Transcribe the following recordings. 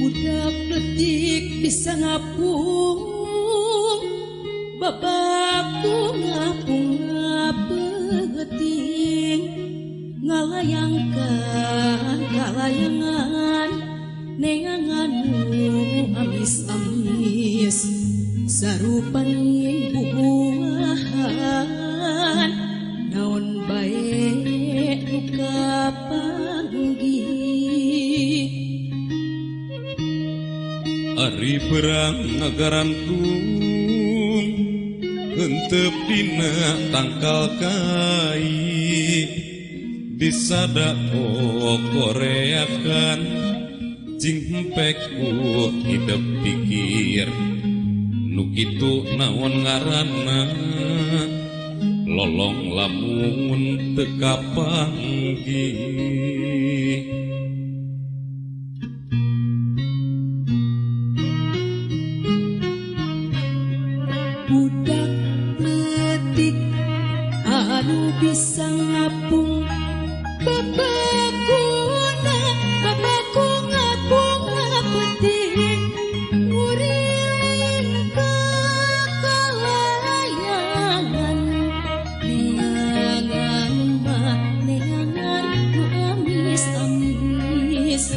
Budak letik bisa ngapung, bapakku ngapung ngapeting, ngalayangkan kalayangan, neangan nu amis-amis, sarupaning bubuahan, naon bae nu kapanggih. Ari perang ngagarantung hentep dina tangkal kai, disada koreakan cing hempek ku hidep pikir, nu kitu naon ngaranna lolong lamun teu kapanggih. Budak letik anu bisa ngapung, bapakuna bapakku ngapung ngapeting, nguriling ka kalayangan, neangan mah neangan nu amis-amis.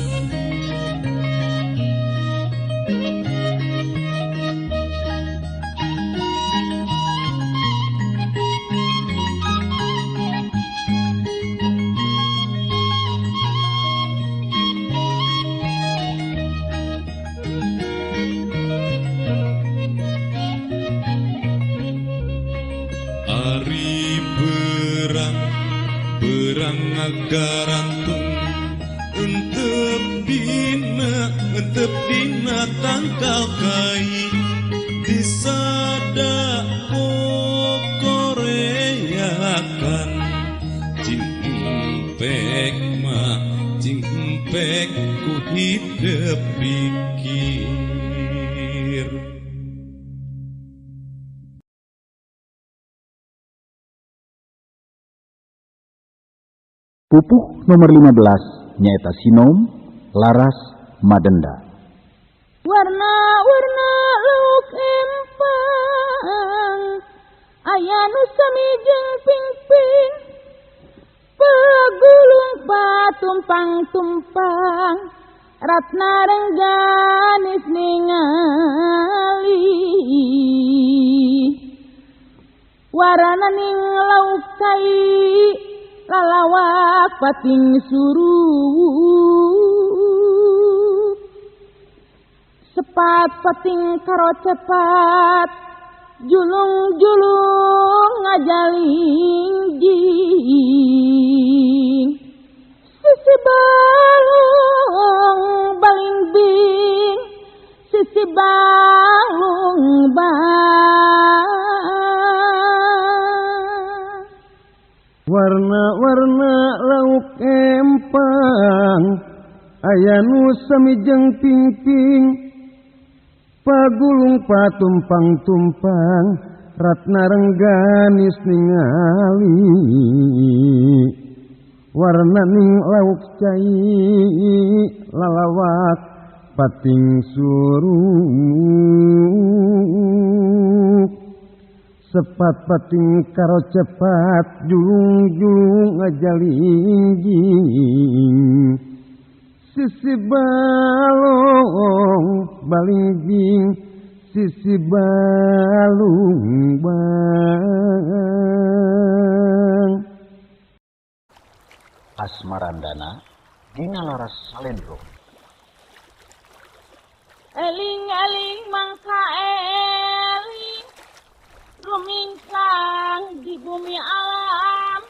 Ari berang berang ngagarantung entep dina tangkal kai, disada koreakan cing empek mah cing empek ku hidep pikir. Pupuh nomor 15 nyaeta sinom laras madenda. Warna-warna lauk empang, aya nu sami jeung pingping, pegulung patumpang-tumpang, ratna rengganis ningali. Warna ning lauk kai, lalawak pating suruh, sepat pating karo cepat, julung-julung ngajalingjing, sisi balung balingbing, sisi balung bang. Warna-warna lauk empang, aya nu sami jeung pingping, pagulung patumpang-tumpang, ratna rengganis ningali. Warna ning lauk cai, lalawak pating suruk, sepat pating karo cepat, julung-julung ngajalingjing, sisi balong balingjing, sisi balung bang. Asmarandana dina laras salendro. Eling-eling mangka eling, rumingkang di bumi alam,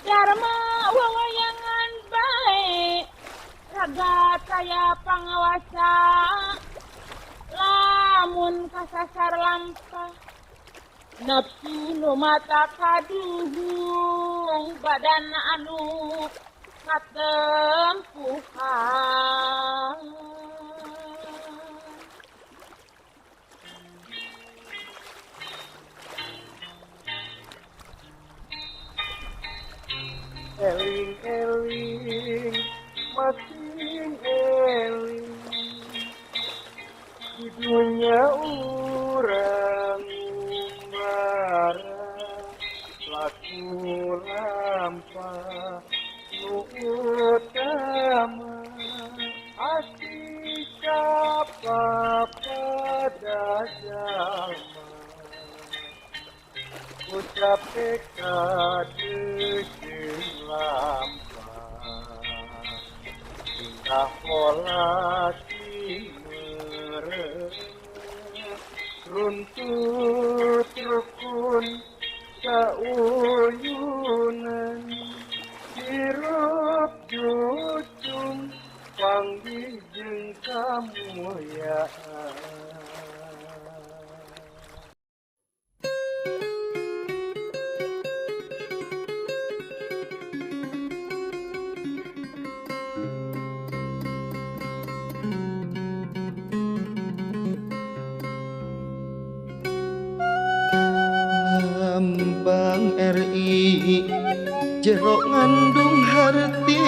dharma wawayangan bae, raga kaya pangawasa, lamun kasasar lampah, nafsu nu mata kaduhung, badan anu katempuhan. Aya urang ngumbara laku lampah nu utama asika pada jalma ucap kade jeung lampah tingkah pola timere runtut rukun sauyunan hirup jucung panggih jeung kamulyaan. Lambang RI jero ngandung harti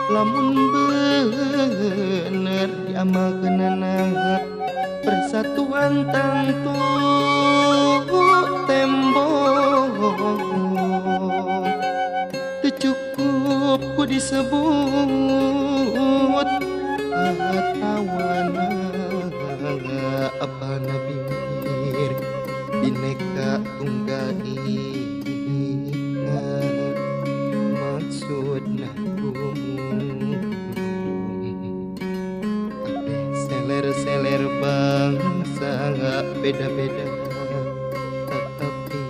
lamun bener diamalkeunana persatuan tangtu tembok teu cukup ku disebut atawana apa nabir Bineka Tunggal Ika maksudna umum kabeh seler-seler bangsa beda-beda tetapi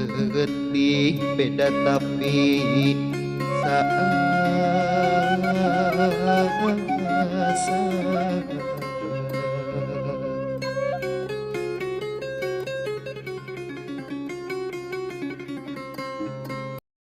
sagetih beda tapi saasa.